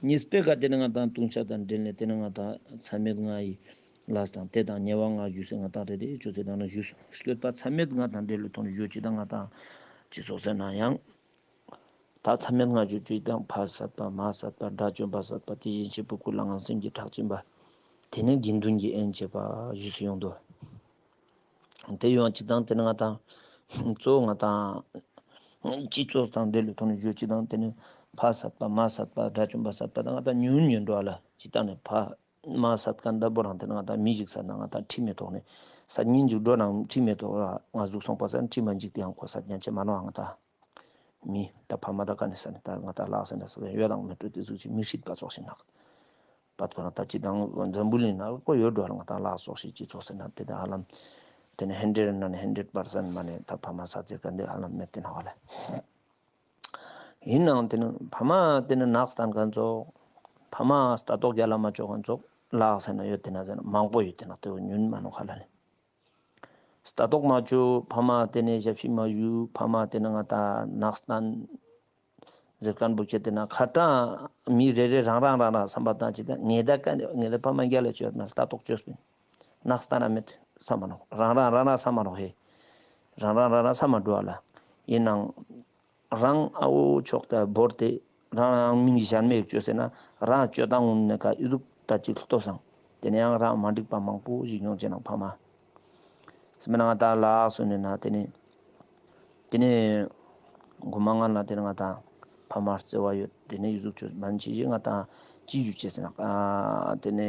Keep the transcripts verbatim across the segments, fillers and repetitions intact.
གཉིས་པའི་ཀ་ཏེ་ནེ་ང་དང་ལྟུང་བཤགས་དང་འབྲེལ་ནས་ཏེ་ནེ་ང་དང་མཚམས་མེད་ལྔ་ཡི་ལས་དང་ཏེ་དང་ཉེ་བ་ལྔ་ཞུས་སེ་ང་དང་རེ་རེ་ཅོས་སེ་དང་ན་ཞུས་སོང་། སྐྱོད་པ་མཚམས་མེད་ལྔ་དང་འབྲེལ་བའི་ཐོག་ནས་ཞུ་ཅེས་དང་ང་དང་ཅི་ཙོགས་ཟེར་ན་ཡང་། ད་མཚམས་མེད་ལྔ་ཞུ་ཅེས་དང་ཕ་བསད་པ་མ་བསད་པ་དགྲ་བཅོམ་པ་བསད་པ་དེ་བཞིན་གཤེགས་པའི་སྐུ་ལ་ངན་སེམས་ཀྱིས་ཁྲག་བྱིན་པ། ཏེ་ནེ་དགེ་འདུན་གྱི་དབྱེན་བྱེད་པ་ཞུས་སེ་ཡོང་དོ། ཏེ་ཡོང་ཅེས་དང་ཏེ་ནེ་ང་དང་གཙོ་བོ་ང་དང་སྤྱི་ཚོགས་དང་འབྲེལ་བའི་ཐོག་ནས་ཞུ་ཅེས་དང་ཏེ་ནེ་ཕ་བསད་པ་མ་བསད་པ་དགྲ་བཅོམ་པ་བསད་པ་དང་ང་དང་ཉུང་ཉུང་འགྲོ་ལ་ཅི་ལྟར་ནས་ཕ་མ་བསད་མཁན་ད་བོ་རང་ཏེ་ནེ་ང་དང་མི་ཞིག་བསད་ན་ང་དང་ཁྲིམས་མེད་ཐོག་ནས་བསད་ཉིན་ཞིག་འགྲོ་ནང་ཁྲིམས་མེད་ཐོག་ལ་ང་ཟུག་སོང་པ་སང་ཁྲིམས་མ་འཇིག་སྟེ་ཡང་ཁོ་བསད་ཉན་ཅེས་མ་ནོག་ང་དང་། མི་ད་ཕ་མ་ད་ཀ་ནེ་ས་ནེ་ད་ང་དང་ལགས་ཟེར་ན་ས་ཡོད་དང་མེད་འགྲོ་ཏེ་ཟུག་ཅིག་མི་སྲིད་པ་ཙོགས་ཤིག་ནག་པ་ཐོ་རང་ད་ཅི་དང་འཛམ་བུ་གླིང་ན་ཀོ་ཡོད་འགྲོ་ལ་ང་དང་ལགས་ཙོགས་ཤིག་ཅི་ཙོགས་ཟེར་ན་ཏེ་ད་ཧ་ལམ་ཏེ་ནེ་ཧན་ཌེཌ་ནང་ནེ་ཧན་ཌེཌ་པར་སེན་མ་ནེ་ད་ཕ་མ་ས་ཙེ་ཀ་འདི་ཧ་ལམ་མེད་ཏེ་ན་བ་ལེ། ཡིན་ནའང་ཏེ་ནེ་ཕ་མ་ཏེ་ནེ་ནགས་སྟན་མཁན་ཙོགས་ཕ་མ་ལྟ་རྟོག་རྒྱལ་ལ་མ་ཅོ་མཁན་ཙོགས་ལགས་ཟེར་ན་ཡོད་ཏེ་ན་ཟེར་ན་མང་པོ་ཡོད་ཏེ་ན་ཏེ་བོ་ཉུང་མ་ནོག་ཧ་ལ་ལེ། ལྟ་རྟོག་མ་ཅོ་ཕ་མ་ཏེ་ནེ་ཞབས་ཕྱི་མ་ཞུ་ཕ་མ་ཏེ་ནེ་ང་དང་ནགས་སྟན་ཟེར་མཁན་བོ་ཁྱེད་ཏེ་ན་ཁ་ཏང་མི་རེ་རེ་རང་རང་རང་རང་བསམ་པ་བཏང་ཅིག་ད་ངེ་ད་ཀ་ནེ་ངེ་ད་ཕ་མ་རྒྱལ་ལ་ཅོ་ན་ལྟ་རྟོག་ཅོས་པིན་ནགས་སྟན་ན་མེད་བསམ་མ་ནོག་རང་རང་རང་རང་བསམ་མ་ནོག་ཧེ། རང་རང་རང་རང་བསམ་མ་འགྲོ་བ་ལ། ཡིན་ནའང་རང་ཨ་བོ་ཕྱོགས་ད་བོར་ཏེ་རང་རང་མིང་གཞན་མེད་ཅོས་ཟེར་ན་རང་ཅོ་སྟངས་ངུན་ནེ་ཀ་ཨི་ཟུག་ད་ཅིག་ལྟོས་སང་། ཏེ་ནེ་ཡང་རང་མ་འགྲིག་པ་མང་པོ་ཞིག་ཡོང་ཅེ་ན་ཕ་མ། སེམས་ནང་ད་ལགས་སོ་ནེ་ན་ཏེ་ནེ་ཏེ་ནེ་གོ་མ་ང་ན་ཏེ་ནེ་ང་དང་ཕ་མ་བརྩེ་བ་ཡོད། ཏེ་ནེ་ཨི་ཟུག་ཅོས་མན་ཆེ་ཞིག་ང་དང་ཅི་ཞུ་ཅེས་ཟེར་ན་ཨ་ཏེ་ནེ་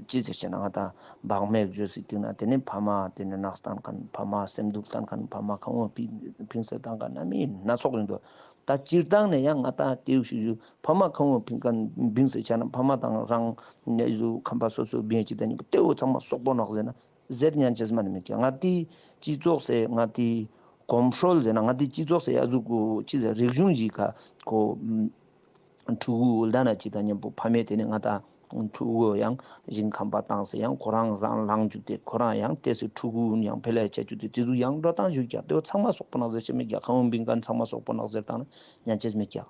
ཅི་ཟེར་ཅེ་ན་ང་དང་བག་མེད་ཅོས་སི་སྟེང་ན་ཏེ་ནེ་ཕ་མ་ཏེ་ནེ་ནགས་སྟན་མཁན་ཕ་མ་སེམས་སྡུག་སྟན་མཁན་ཕ་མ་ཁ་བོ་ཕིང་སེ་བཏང་མཁན་ན་མི་སྣ་ཚོགས་ཡིན་དོ། ད་སྤྱིར་བཏང་ནེ་ཡང་ང་དང་ཏེའུ་ཞུ་ཞུ་ཕ་མ་ཁ་བོ་ཕིང་མཁན་ཕིང་སེ་ཆ་ན་ཕ་མ་དང་རང་ནེ་ཨི་ཟུག་ཁམས་པ་སོ་སོ་བེན་ཅིག་ད་ནི་ཏེ་བོ་ཚང་མ་སོག་པོ་ནོག་ཟེར་ན་ཟེར་ཉན་ཅེས་མ་ནེ་མེད་ཀྱག་ང་ཏི་སྤྱི་ཚོགས་སེ་ང་ཏི་གོམས་སྲོལ་ཟེར་ན་ང་ཏི་སྤྱི་ཚོགས་སེ་ཡ་ཟུག་གོ་ཅི་ཟེར་རིག་གཞུང་ཞིག་ག་གོ་ཕྲུ་གུ་ལ་ན་ཅི་ད་ཉམ་པོ་ཕ་མས་ཏེ་ནེ་ང་དང་ཕྲུ་གུ་ཡང་ཞིང་ཁམས་པ་བཏང་སེ་ཡང་ཁོ་རང་རང་ལངས་ཅུག་སྟེ་ཁོ་རང་ཡང་ཏེ་སེ་ཕྲུ་གུ་ཡང་ཕེ་ལ་ཡ་ཆ་ཅུག་སྟེ་ཏེ་ཟུག་ཡང་འགྲོ་སྟངས་ཞུ་ཀྱག་ཏེ་བོ་ཚང་མ་སོག་པོ་ནོག་ཟེར་ཅེས་མེད་ཀྱག་ཁ་བོ་ཕིང་མཁན་ཚང་མ་སོག་པོ་ནོག་ཟེར་བཏང་ན་ཉན་ཅེས་མེད་ཀྱག་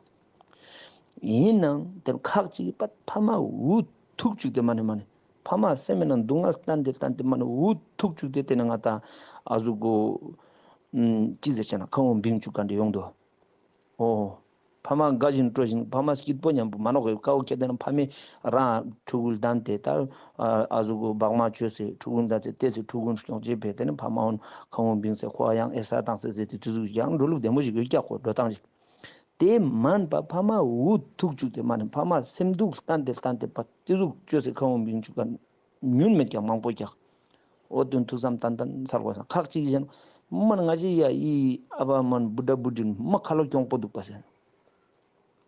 ཡིན་ནའང་ཏེ་ཁག་ཅིག་གི་པ་ཕ་མ་འུ་ཐུག་ཅུག་སྟེ་མ་ནེ་མ་ནེ་ཕ་མ་སེམས་ནང་སྡུག་བསྔལ་སྟན་ཏེ་སྟན་ཏེ་མ་ནེ་འུ་ཐུག་ཅུག་སྟེ་ཏེ་ནེ་ང་དང་ཨ་ཟུག་གོ་ཅི་ཟེར་ཅེ་ན་ཁ་བོ་ཕིང་ཅུག་མཁན་ཏེ་ཡོང་དོ། འོ། ཕ་མ་དགའ་བཞིན་སྤྲོ་བཞིན་ཕ་མ་སྐྱིད་པོ་ཉམ་པོ་མ་ནོག་གི་ཀ་བོ་ཁྱེད་ཏེ་ན་ཕ་མས་རང་ཕྲུ་གུ་ལ་བདམས་ཏེ་ད་ཨ་ཟུག་གོ་བག་མ་ཅོས་སེ་ཕྲུ་གུ་ལ་བདམས་ཏེ་ཏེ་སེ་ཕྲུ་གུ་སྐྱོང་ཅེས་པས་ཏེ་ནེ་ཕ་མ་འོན་ཁ་བོ་ཕིང་སེ་ཁོ་ཡང་ཨེ་ས་བཏང་སེ་ཟེར་ཏེ་ཏེ་ཟུག་ཡང་འགྲོ་ལུགས་བདེ་མོ་ཞིག་ཡོད་ཀྱག་ཁོ་འགྲོ་སྟངས་ཞིག་ཏེ་མན་པ་ཕ་མ་འུ་ཐུག་ཅུག་སྟེ་མ་ནེ་ཕ་མ་སེམས་སྡུག་སྟན་ཏེ་སྟན་ཏེ་པ་ཏེ་ཟུག་ཅོས་སེ་ཁ་བོ་ཕིང་ཅུག་མཁན་ཉུང་མེད་ཀྱག་མང་པོ་ཀྱག་འོ་དོན་ཐུགས་བསམ་ཏན་ཏན་སལ་དགོས་སང་ཁག་ཅིག་གཞན་མན་ང་ཞིག་ཡ་ཨི་ཨ་བ་མན་བུ་ཌ་བུ་ཌིན་མ་ཁ་ལོ་གྱོང་པོ་འདུག་པ་ཟེར།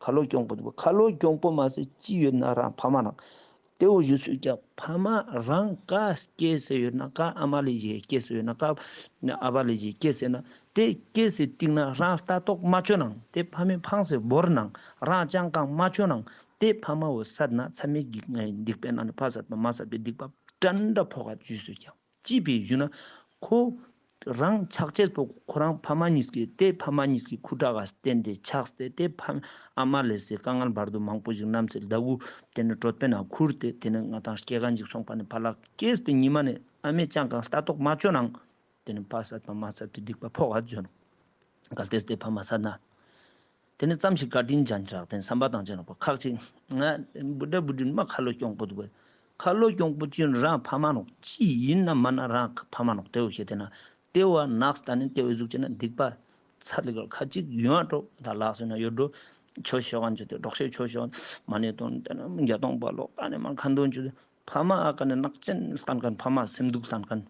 ཁ་ལོ་གྱོང་པོ་འདུག་པ་ཁ་ལོ་གྱོང་པོ་མ་ཟེར་ཅི་ཡོད་ན་རང་ཕ་མ་ནང་། ཏེ་བོ་ཞུ་སུ་ཀྱག་ཕ་མ་རང་ཀ་སྐྱེས་སེ་ཡོད་ན་ཀ་ཨ་མ་ལེ་ཞིག་སྐྱེས་སེ་ཡོད་ན་ཀ་ཨ་བ་ལེ་ཞིག་སྐྱེས་སེ་ན་ཏེ་སྐྱེས་སེ་སྟིང་ན་རང་ལྟ་རྟོག་མ་ཅོ་ནང་ཏེ་ཕ་མའི་ཕངས་སེ་བོར་ནང་རང་ཅང་ཀང་མ་ཅོ་ནང་ཏེ་ཕ་མ་བོ་བསད་ན་མཚམས་མེད་སྡིག་པའི་ནང་ནེ་ཕ་བསད་པ་མ་བསད་པའི་སྡིག་པ་དྲན་དྲ་ཕོག་ག་ཞུ་སུ་ཀྱག་ཅི་ཕི་ཞུ་ན་ཁོ་རང་ཆགས་ཅེས་པོ་ཁོ་རང་ཕ་མ་གཉིས་ཀྱི་ཏེ་ཕ་མ་གཉིས་ཀྱི་ཁུ་ཁྲག་ག་བརྟེན་ཏེ་ཆགས་ཏེ་ཏེ་ཕ་ཨ་མ་ལེ་སེ་དཀའ་ངལ་བར་དོ་མང་པོ་ཞིག་རྣམས་སེ་ཟླ་བུ་ཏེ་ནེ་གྲོད་པའི་ནང་ཁུར་ཏེ་ཏེ་ནེ་ང་དང་སྐྱེ་མཁན་ཞིག་སོང་པ་ནེ་ཕ་ལ་སྐྱེས་པའི་ཉི་མ་ནེ་ཨ་མས་ཅང་ཀང་ལྟ་རྟོག་མ་ཅོ་ནང་ཏེ་ནེ་ཕ་བསད་པ་མ་བསད་པའི་སྡིག་པ་ཕོག་ག་ཅོ་ནོག་གལ་ཏེ་ཏེ་ཕ་མ་བསད་ན། ཏེ་ནེ་ཙམ་ཞིག་བཀའ་དྲིན་ཅན་ཆགས་ཏེ་བསམ་པ་བཏང་ཅེས་ནོག་པ་ཁག་ཅིག་ང་བུ་ཌ་བུ་ཌིན་མ་ཁ་ལོ་གྱོང་པོ་འདུག་པ། ཁ་ལོ་གྱོང་པོ་ཅི་ཡོད་རང་ཕ་མ་ནོག་ཅི་ཡིན་ན་མ་ན་རང་ཕ་མ་ནོག་ཏེ་བོ་ཤེས་ཏེ་ན་ཏེ་བོ་ནགས་ད་ནི་ཏེ་བོ་ཟུག་ཅེ་ན་སྡིག་པ་ཚ་ལི་ག་ཁ་ཅིག་ཡོང་འགྲོ་ད་ལགས་སོ་ན་ཡོད་འགྲོ། ཆོས་ཤོག་གན་ཆོས་ཏེ་འབྲོག་ཤེས་ཆོས་ཤོག་མ་ནེ་དོན་ཏེ་ན་བརྒྱ་སྟོང་པ་ལོག་ད་ནི་མ་ཁ་འདོན་ཆོས་ཏེ་ཕ་མ་ཨ་ཀ་ནེ་ནག་ཅན་སྟན་མཁན་ཕ་མ་སེམས་སྡུག་སྟན་མཁན།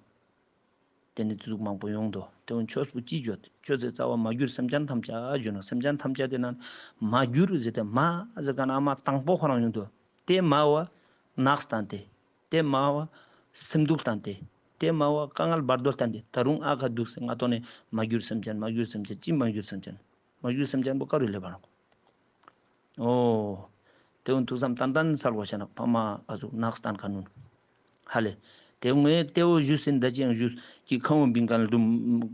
ཏེ་ནེ་ཏེ་ཟུག་མང་པོ་ཡོང་དོ། ཏེ་བོ་ཆོས་པོ་ཅི་བརྗོད། ཆོས་སི་རྩ་བ་མ་གྱུར་སེམས་ཅན་ཐམས་ཅད་བརྗོད་ན་སེམས་ཅན་ཐམས་ཅད་ཏེ་ན་མ་གྱུར་ཟེར་ཏེ་མ་ཟེར་ག་ན་མ་དང་པོ་ཁོ་རང་ཡོང་དོ། ཏེ་མ་བོ་ནགས་སྟན་ཏེ། ཏེ་མ་བོ་སེམས་སྡུག་སྟན་ཏེ། ཏེ་མ་བོ་དཀའ་ངལ་བར་དོ་སྟན་ཏེ་ད་རུང་ཨ་ཁ་འདུག་སེ་ང་ཏོ་ནེ་མ་གྱུར་སེམས་ཅན་མ་གྱུར་སེམས་ཅན་ཅི་མ་གྱུར་སེམས་ཅན། མ་གྱུར་སེམས་ཅན་པོ་ཀ་རུ་ལེབ་བ་ནོག་འོ། ཏེ་བོ་ཐུགས་བསམ་ཏན་ཏན་སལ་དགོས་ཤ་ན་ཕ་མ་ཨ་ཟུག་ནགས་སྟན་མཁན་ནོ། ཧ་ལེ། ཏེ་ངས་ཏེ་བོ་ཞུས་ཟིན་ད་ཅི་ཡང་ཞུས་ཀྱི་ཁང་བུ་བིང་ཁན་ལ་དུམ་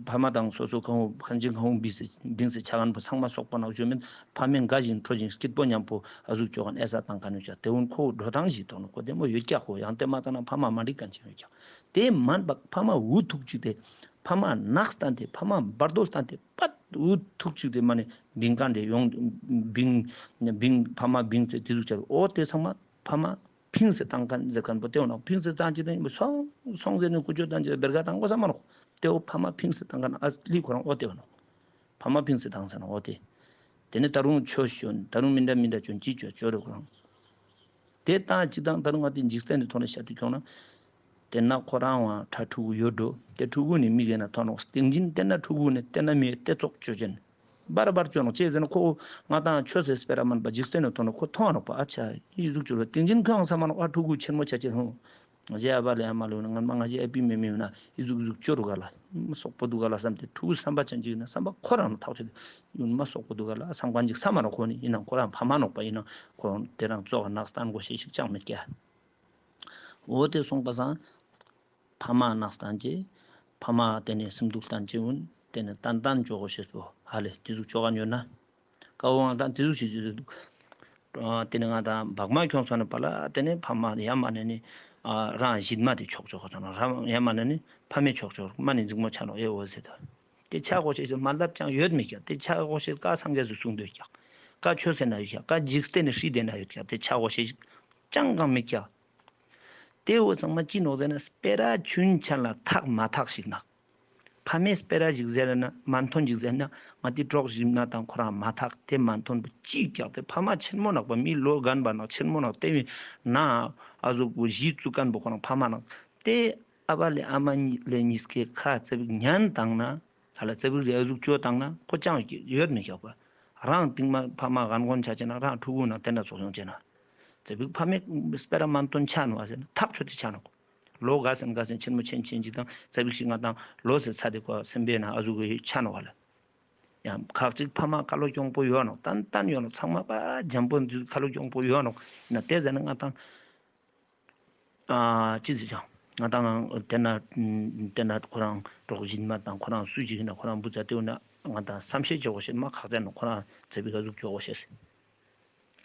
ཕ་མ་དང་སོ་སོ་ཁང་བུ་ཁང་ཆེན་ཁང་བུ་བིང་སེ་བིང་སེ་ཆ་ཁན་པོ་ཚང་མ་སོག་པོ་ནང་ཞུ་མེད། ཕ་མའི་དགའ་ཞིང་ཁྲོ་ཞིང་སྐྱིད་པོ་ཉམ་པོ་ཨ་ཟུག་ཅོ་ཁན་ཨེ་ས་བཏང་ཁན་ཡོད་ཀྱག། ཏེ་བོ་ཁོ་འགྲོ་སྟངས་ཤིག་ཐོག་ནོག། ཁོ་ཏེ་མོ་ཡོད་ཀྱག། ཁོ་ཡང་ཏེ་མ་བཏང་ན་ཕ་མ་མ་འགྲིག་ཁན་ཅིག་ཡོད་ཀྱག། ཏེ་མན་པ་ཕ་མ་འུ་ཐུག་ཅིག་ཏེ་ཕ་མ་ནག་སྟན་ཏེ་ཕ་མ་བར་དོ་སྟན་ཏེ་པད་འུ་ཐུག་ཅིག་ཏེ་མ་ནེ་བིང་ཁན་ཏེ་ཡོང་བིང་བིང་ཕ་མ་བིང་སེ་ཏེ་ཟུག་ཅར་འོ་ཏེ་ཚང་མ་ཕ་མ་ཕིངས་སེ་བཏང་ཁན་ཟེར་ཁན་པོ་ཏེ་འོ་ནོག། ཕིངས་སེ་བཏང་ཅིག་ཏེ་སོང་སོང་ཟེར་ནེ་ཀུ་ཅོ་བཏང་ཅིག་བེར་ཀ་བཏང་གོས་ས་མ་ནོག། ཏེ་འོ་ཕ་མ་ཕིངས་སེ་བཏང་ཁན་ཨ་ལི་ཁོ་རང་འོ་ཏེ་འོ་ནོག། ཕ་མ་ཕིངས་སེ་བཏང་ས་ནོག་འོ་ཏེ། ཏེ་ནེ་ད་རུང་ཆོས་ཞུ་ད་རུང་མི་འདྲ་མི་འདྲ་ཅོ་ཅི་ཅོ་ཅོ་རེ་ཁོ་རང་། ཏེ་ད་ཅིག་དང་ད་རུང་ང་ཏེ་འཇིག་རྟེན་ནི་ཐོག་ནེ་ཤད་དེ་ཁྱོང་ན། ཏེ་ན་ཁོ་རང་བ་ཁྲ་ཕྲུ་གུ་ཡོད་འགྲོ། ཏེ་ཕྲུ་གུ་ནི་མིག་གི་ན་ཐོན་ནོག། སྟིང་ཅིན་ཏེ་ན་ཕྲུ་གུ་ནི་ཏེ་ན་མི་ཏེ་ཙོག་ཅོ་ཅན། བར་བར་ཅོ་ནོག་ཅི་ཟེར་ན་ཁོ་ང་དང་ཆོས་སི་སྤེ་ར་མན་པ་འཇིག་རྟེན་ནི་ཐོག་ནེ་ཁོ་མཐོང་ནོག་པ། ཨ་ཆ་ཨི་ཟུག་ཅོ་རོ་སྟིང་ཅིན་ཁོའང་ས་མ་ནོག་པ། ཕྲུ་གུ་ཆེན་མོ་ཆ་ཅེས་ཧང་། ང་ཞེ་ཨ་བ་ལེ་ཨ་མ་ལེ་ཡོད་ན་ང་མ་ང་ཞེ་ཨ་པི་མེ་མེ་ཡོད་ན་ཨི་ཟུག་ཟུག་ཅོ་རུ་ག་ལ་མ་སོག་པོ་དུག་ག་ལ་བསམ་སྟེ་ཕྲུ་གུ་བསམ་པ་ཅན་ཅིག་ཡིན་ན་བསམ་པ་ཁོ་རང་ལ་ཐག་ཆོད་དེ་ཡོད་མ་སོག་པོ་དུག་ག་ལ་བསམ་ཁན་ཅིག་ས་མ་ནོག། ཁོ་ནི་ཡིན་ན་ཁོ་རང་ཕ་མ་ནོག་པ་ཡིན་ན་ཁོ་ཏེ་རང་ཙོགས་ནག་སྟན་གོ་ཤེས་ཤིག་ཅང་མེད་ཀྱག། འོ་ཏེ་སོང་པ་སང་ཕ་མ་ནག་སྟན་ཅེས་ཕ་མ་ཏེ་ནེ་སེམས་སྡུག་སྟན་ཅེས་འོན་ཏེ་ནེ་ཏན་ཏན་ཅོ་གོ་ཤེས་པོ་ཧ་ལེ་ཏེ་ཟུག་ཅོ་ཁན་ཡོད་ན། ཀ་བོ་ང་དང་ཏེ་ཟུག་ཅིག་ཅིག་ཏེ་ནེ་ང་དང་བག་མ་ཁྱོང་སོང་ན་པ་ལ་ཏེ་ནེ་ཕ་མ་ཡ་མ་ནེ་ནི་རང་ཞིག་མ་ཏེ་ཆོག་ཆོག་སོང་ན་རང་ཡ་མ་ནེ་ནི་ཕ་མའི་ཆོག་ཆོག་མ་ནེ་འཛིང་མོ་ཆ་ནོག་ཨེ་འོ་ཟེར་ཏེ། ཏེ་ཆ་གོ་ཤེས་སི་མ་ལབ་ཅང་ཡོད་མི་ཀྱག། ཏེ་ཆ་གོ་ཤེས་ཀ་སངས་རྒྱས་སུ་གསུངས་འདུག་ཀྱག། ཀ་ཆོས་སེ་ན་ཡོད་ཀྱག། ཀ་འཇིག་རྟེན་ནི་ཧྲིལ་ཏེ་ན་ཡོད་ཀྱག། ཏེ་ཆ་གོ་ཤེས་ཅང་གང་མི་ཀྱག། ཏེ་བོ་ཚང་མ་ཅི་ནོག་ཟེར་ན་སྤེ་ར་ཆུན་ཆན་ལ་ཐག་མ་ཐག་ཞིག་ནོག། ཕ་མའི་སྤེ་ར་ཞིག་ཟེར་ན་མ་ཐོན་ཞིག་ཟེར་ན་ང་ཏི་གྲོགས་ཞིག་ན་དང་ཁོ་རང་མ་ཐག་ཏེ་མ་ཐོན་པོ་ཅི་ཀྱག། ཏེ་ཕ་མ་ཆེན་མོ་ནག་པ་མི་ལོ་རྒན་པ་ནག་ཆེན་མོ་ནག་ཏེ་བི་ན་ཨ་ཟུག་གུ་གཞི་བཙུགས་ཁན་པོ་ཁོ་རང་ཕ་མ་ནག། ཏེ་ཨ་བ་ལེ་ཨ་མ་ལེ་ཉིས་ཀའི་ཁ་ཙ་པིག་ཉན་བཏང་ན་ཧ་ལ་ཙ་པིག་ལེ་ཨ་ཟུག་ཅོ་བཏང་ན་ཁོ་ཅང་ཡོད་མི་ཀྱག་པ། རང་སྟིང་མ་ཕ་མ་རྒན་རྒོན་ཆ་ཅེ་ན་རང་ཕྲུ་གུ་ན་ཏེ་ན་ཙོགས་ཡོང་ཅེ་ན། ཙ་པིག་ཕ་མའི་སྤེ་ར་མ་ཐོན་ཆ་ནོག་ཟེར་ན་ཐག་ཆོད་དེ་ཆ་ནོག། ལོ་ག་སེན་ག་སེན་ཆེན་མོ་ཆེན་ཆེན་ཅིག་དང་ཙ་པིག་ཞིག་ང་དང་ལོ་སེ་ཚ་དེ་ཁོ་སེམས་པའི་ན་ཨ་ཟུག་གི་ཆ་ནོག་ཧ་ལ། ཡང་ཁག་ཅིག་ཕ་མ་ཁ་ལོ་གྱོང་པོ་ཡོད་ནོག། ཏན་ཏན་ཡོད་ནོག། ཚང་མ་པ་འཇམ་པོ་འདུག་ཁ་ལོ་གྱོང་པོ་ཡོད་ནོག། ཡིན་ན་ཏེ་ཟེར་ན་ང་དང་ཨ་ཅི་ཟེར་ཅང་ང་དང་ཏེ་ན་ཏེ་ན་ཁོ་རང་གྲོགས་ཞིག་མ་དང་ཁོ་རང་སུ་ཞིག་ཡིན་ན་ཁོ་རང་བུ་ཚ་ཏེ་ཡོད་ན་ང་དང་བསམ་ཤེས་བྱེད་དགོས་ཤེས་མ་ཁག་ཅན་ནོག། ཁོ་རང་ཙ་པིག་ག་ཟུག་བྱེད་དགོས་ཤེས་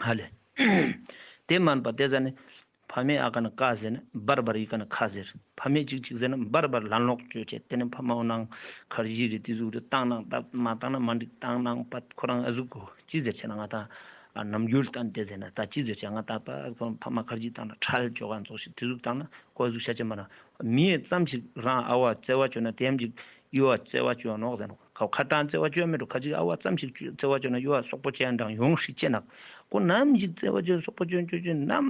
ཧ་ལེ། ཏེ་མན་པ་ཏེ་ཟེར་ན་ཕ་མའི་ཨ་ཀ་ན་ཀ་ཟེར་ན་བར་བར་ཡི་ཀ་ན་ཁ་ཟེར། ཕ་མའི་ཅིག་ཅིག་ཟེར་ན་བར་བར་ལན་ལོག་ཅོ་ཅེས། ཏེ་ནེ་ཕ་མ་འོ་ནང་ཁར་ཇི་རེ་ཏེ་ཟུག་རེ་བཏང་ནང་ད་མ་བཏང་ན་མ་འགྲིག་བཏང་ནང་པ་ཁོ་རང་ཨ་ཟུག་གོ་ཅི་ཟེར་ཆེ་ན་ང་དང་ཨ་ནམ་རྒྱུན་ལྟན་ཏེ་ཟེར་ན་ད་ཅི་ཟེར་ཆེ་ང་དང་པ་ཁོ་ཕ་མ་ཁར་ཇི་བཏང་ན་ཁྲལ་ཅོ་ག་ཙོགས་ཤིག་ཏེ་ཟུག་བཏང་ན་ཁོ་ཨ་ཟུག་ཤ་ཅེ་མ་རང་མི་ཙམ་ཞིག་རང་ཨ་བ་བརྩེ་བ་ཅོ་ན་ཏེ་ཡམ་ཅིག་ཡུ་བ་བརྩེ་བ་ཅོ་ནོག་ཟེར་ནོག། ཁ་ཁ་ཏང་བརྩེ་བ་ཅོ་མེད་འགྲོ། ཁ་ཅིག་ཨ་བ་ཙམ་ཞིག་བརྩེ་བ་ཅོ་ན་ཡུ་བ་སོག་པོ་ཅན་དང་ཡོང་ཧྲི་ཅེ་ནག། ཁོ་ནམ་ཞིག་བརྩེ་བ་ཅོ་སོག་པོ་ཅོ་ཅོ་ཅོ་ནམ་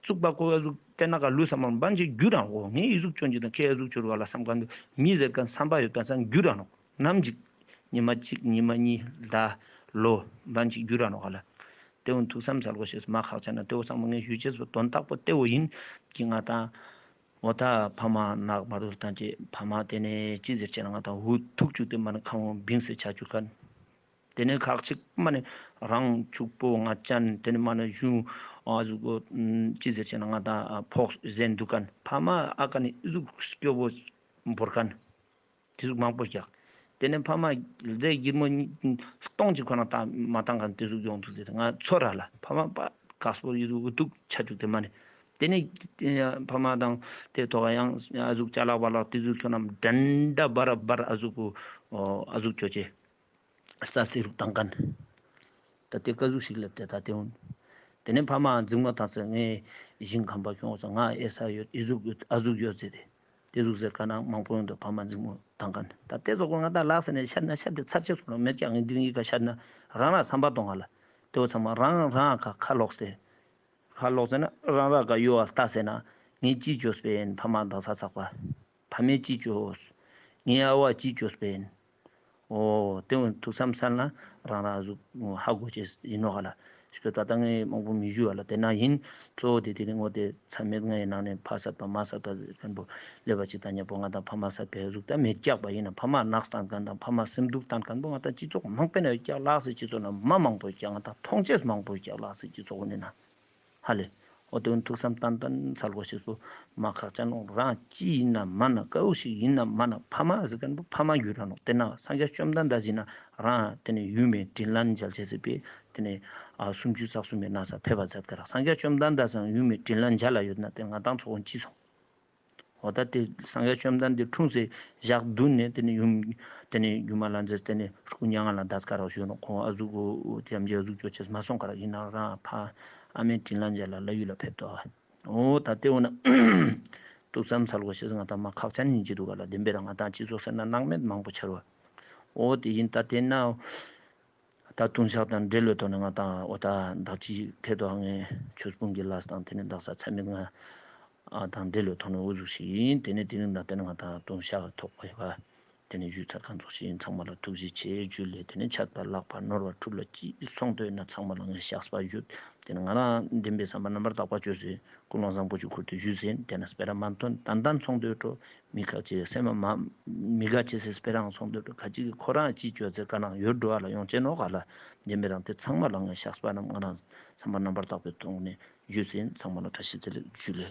བཙུགས་པ་ཁོ་ཨ་ཟུག་ཏེ་ན་ག་ལུས་སམ་མ་བན་ཅིག་རྒྱུ་རང་འོ། ངས་ཨི་ཟུག་ཅོ་ཅིག་དང་ཁྱེད་ཨ་ཟུག་ཅོ་རུ་བ་ལ་བསམ་ག་འདུག་མི་ཟེར་ཁན་བསམ་པ་ཡོད་པ་སང་རྒྱུ་རང་ནོག། ནམ་ཞིག་ཉི་མ་གཅིག་ཉི་མ་གཉིས་ཟླ་ལོ་བན་ཅིག་རྒྱུ་རང་ནོག་ག་ལ། ཏེ་བོ་ཐུགས་བསམ་སལ་དགོས་ཤེས་མ་ཁག་ཆེ་ན་ཏེ་བོ་ཚང་མ་ངས་ཞུ་ཅེས་པོ་དོན་དག་པོ་ཏེ་བོ་ཡིན་གྱི་ང་དང་། འོ་ད་ཕ་མ་ནག་མ་རུལ་ཏང་ཅེས་ཕ་མ་ཏེ་ནེ་ཅི་ཟེར་ཅེ་ན་ང་དང་འུ་ཐུག་ཅུག་ཏེ་མ་ནེ་ཁང་བོ་བིང་སེ་ཆ་ཅུག་ཁན། ཏེ་ནེ་ཁག་ཅིག་མ་ནེ་རང་ཕྱུག་པོ་ང་ཅན་ཏེ་ནེ་མ་ནེ་གཞུང་ཨ་ཟུག་གོ་ཅི་ཟེར་ཅེ་ན་ང་དང་ཕོགས་ཟེན་དུག་ཁན་ཕ་མ་ཨ་ཀ་ནེ་ཨི་ཟུག་སྐྱོ་བོ་བོར་ཁན། ཏེ་ཟུག་མང་པོ་ཀྱག། ཏེ་ནེ་ཕ་མ་ཟེ་གྱི་མོ་སྟོང་ཅིག་ཁོ་ན་ཏང་མ་ཏང་ཁན་ཏེ་ཟུག་ཡོང་དུག་ཟེར་ང་ཚོར་ར་ལ་ཕ་མ་པ་ཀགས་པོ་ཨི་ཟུག་འུ་ཐུག་ཆ་ཅུག་ཏེ་མ་ནེ། ཏེ་ནེ་ཕ་མ་དང་ཏེ་ཐོག་ག་ཡང་ཨ་ཟུག་ཅ་ལག་བ་ལག་ཏེ་ཟུག་ཁྱོད་རྣམས་འགྲན་ཟླ་བར་བར་ཨ་ཟུག་གོ་ཨ་ཟུག་ཅོ་ཅེ། རྩ་རྩི་རུག་ཏང་ཁན། ད་ཏེ་ཀ་ཟུག་ཞིག་ལབ་ཏེ་ད་ཏེ་འོན། ཏེ་ནེ་ཕ་མ་འཛིང་མོ་ཏང་སེ་ངས་ཞིང་ཁམས་པ་ཁྱོང་སོང་ང་ཨེ་ས་ཡོད་ཨི་ཟུག་ཡོད་ཨ་ཟུག་ཡོད་ཟེར་ཏེ། ཏེ་ཟུག་ཟེར་ཁན་ནང་མང་པོ་ཡོང་དུག་ཕ་མ་འཛིང་མོ་ཏང་ཁན། ད་ཏེ་ཟུག་གོ་ང་ད་ལགས་སེ་ནེ་ཤད་ན་ཤད་དེ་ཚར་ཆེ་སོང་ན་མེད་ཀྱང་ངས་འདི་ངའི་ཀ་ཤད་ན་རང་རང་བསམ་པ་གཏོང་ང་ལ། ཏེ་བོ་ཚང་མ་རང་རང་ཁ་ཁ་ལོག་སེ། ཁ་ལོག་ཟེར་ན་རང་རང་ག་ཡོ་བ་ལྟ་ཟེར་ན་ངས་ཅི་བཅོས་པ་ཡིན་ཕ་མ་དང་ས་ཚག་པ། ཕ་མས་ཅི་བཅོས། ངའི་ཨ་བ་ཅི་བཅོས་པ་ཡིན། འོ་ཏེ་འོ་ཐུགས་བསམ་སལ་ན་རང་རང་ཟུག་ཧ་གོ་ཅེས་ཡིན་ནོག་ག་ལ། ཞིག་ཏ་ད་ངས་མང་པོ་མི་ཞུ་བ་ལ་ཏེ་ན་ཡིན། གཙོ་བོ་ཏེ་ཏེ་ནི་ངོ་ཏེ་ཚ་མེད་ང་ཡི་ནང་ནེ་ཕ་སད་པ་མ་སད་པ་ཟེར་ཁན་པོ་ལེབ་བ་ཅིག་ད་ཉེ་པོ་ང་དང་ཕ་མ་སད་པའི་ཟུག་ད་མེད་ཀྱག་པ་ཡིན་ན་ཕ་མ་ནག་སྟན་ཁན་དང་ཕ་མ་སེམས་སྡུག་སྟན་ཁན་པོ་ང་དང་སྤྱི་ཚོགས་མང་པོའི་ནང་ཡོད་ཀྱག་ལགས་སེ་སྤྱི་ཚོགས་ནང་མ་མང་པོ་ཡོད་ཀྱག་ང་དང་མཐོང་ཅེས་མང་པོ་ཡོད་ཀྱག་ལགས་སེ་སྤྱི་ཚོགས་ནི་ན། ཧ་ལེ། འོ་དེ་ཐུགས་བསམ་ཏན་ཏན་ཚར་དགོས་ཤེས་པོ་མ་ཁག་ཅན་ནོག། རང་ཅི་ཡིན་ན་མ་ན་ཀ་བོ་ཞིག་ཡིན་ན་མ་ན་ཕ་མ་ཟེར་མཁན་པོ་ཕ་མ་གྱུར་ར་ནོག། དེ་ན་སངས་རྒྱས་བཅོམ་ལྡན་འདས་ཡིན་ན་རང་དེ་ནས་ཡུམ་མི་དྲིན་ལན་འཇལ་ཅེས་སི་ཕི་དེ་ནས་ཨ་སུམ་ཅུ་རྩ་གསུམ་མི་ནང་ས་ཕེབས་པ་མཛད་ཀ་རག། སངས་རྒྱས་བཅོམ་ལྡན་འདས་སང་ཡུམ་མི་དྲིན་ལན་འཇལ་ལ་ཡོད་ན་དེ་ང་དང་ཚོ་ཅི་སོང་། འོ་ད་དེ་སངས་རྒྱས་བཅོམ་ལྡན་འདས་འཁྲུངས་སའི་ཞག་བདུན་ནས་དེ་ནས་ཡུམ་དེ་ནས་ཡུམ་མ་ལ་མཛེས་དེ་ནས་སྐུ་མྱ་ངན་ལས་འདས་ཀ་རག་ཞུ་ནོག། ཁོང་ཨ་ཟུག་གོ་དེ་ཡམ་ཅི་ཨ་ཟུག་ཅོ་ཅེས་མ་སོང་ཀ་རག། ཡིན་ན་རང་ཕ་ཨ་མའི་དྲིན་ལན་འཇལ་ལ་ལྷ་ཡུལ་ལ་ཕེབས་ཏོ། འོ་ད་དེ་འོ་ན་ཐུགས་བསམ་ཚར་དགོས་ཤེས་ང་དང་མ་ཁག་ཅན་ཡིན་གྱི་འདུག་ག་ལ། བདེན་པའི་རང་ང་དང་སྤྱི་ཚོགས་ཟེར་ན་སྣང་མེད་མང་པོ་ཆར་བ། འོ་དེ་ཡིན་ད་དེ་ན། ད་ལྟུང་བཤགས་དང་འབྲེལ་བའི་ཐོག་ནས་ང་དང་འོ་ད་བདག་ཅིག་ཁེ་ཏོ་ངའི་ཆོས་སྤོང་གི་ལས་དང་དེ་ནས་བདག་ས་ཚད་མེད་ང་ཨ་དང་འབྲེལ་བའི་ཐོག་ནས་འུ་ཟུག་ཞིག་ཡིན། དེ་ནས་དེ་རིང་དང་དེ་ནས་ང་དང་ལྟུང་བཤགས་ཐོག་པ་ཡོད་ག། དེ་ནས་ཞུས་ཚར་མཁན་ཚོགས་ཞིག་ཡིན། ཚང་མ་ལ་ཐུགས་རྗེ་ཆེ་ཞུ་ལེ། དེ་ནས་ཆད་པ་ལྷག་པ་ནོར་བ་འཁྲུལ་བ་ཅི་སོང་འདོད་ན་ཚང་མ་ལ་ངས་བཤགས་པ་ཞུ། དེ་ནས་ང་རང་བདེན་པའི་བསམ་པ་རྣམ་པར་དག་པ་བཅོས་ཟིན། ཀུན་སློང་བཟང་པོ་ཞིག་ཁུར་ཏེ་ཞུས་ཟིན། དེ་ན་སྤེ་ར་མ་ཐོན་ཏན་ཏན་ཚོང་འདོད་འགྲོ། མི་ཁ་ཅེས་སེམས་མ་མི་དགའ་ཅེས་སི་སྤེ་ར་ཚོང་འདོད་འགྲོ། ཁ་ཅིག་གི་ཁོ་རང་ཅི་བཅོས་ཚེ་ཀ་ནང་ཡོད་འགྲོ་བ་ལ་ཡོང་ཅེ་ནོག་ག་ལ། བདེན་པའི་རང་དེ་ཚང་མ་ལ་ངས་བཤགས་པ་རྣམས་ང་རང་བསམ་པ་རྣམ་པར་དག་པའི་ཐོག་ནས་ཞུས་ཟིན། ཚང་མ་ལ་བཀྲ་ཤིས་བདེ་ལེགས་ཞུ་ལེ།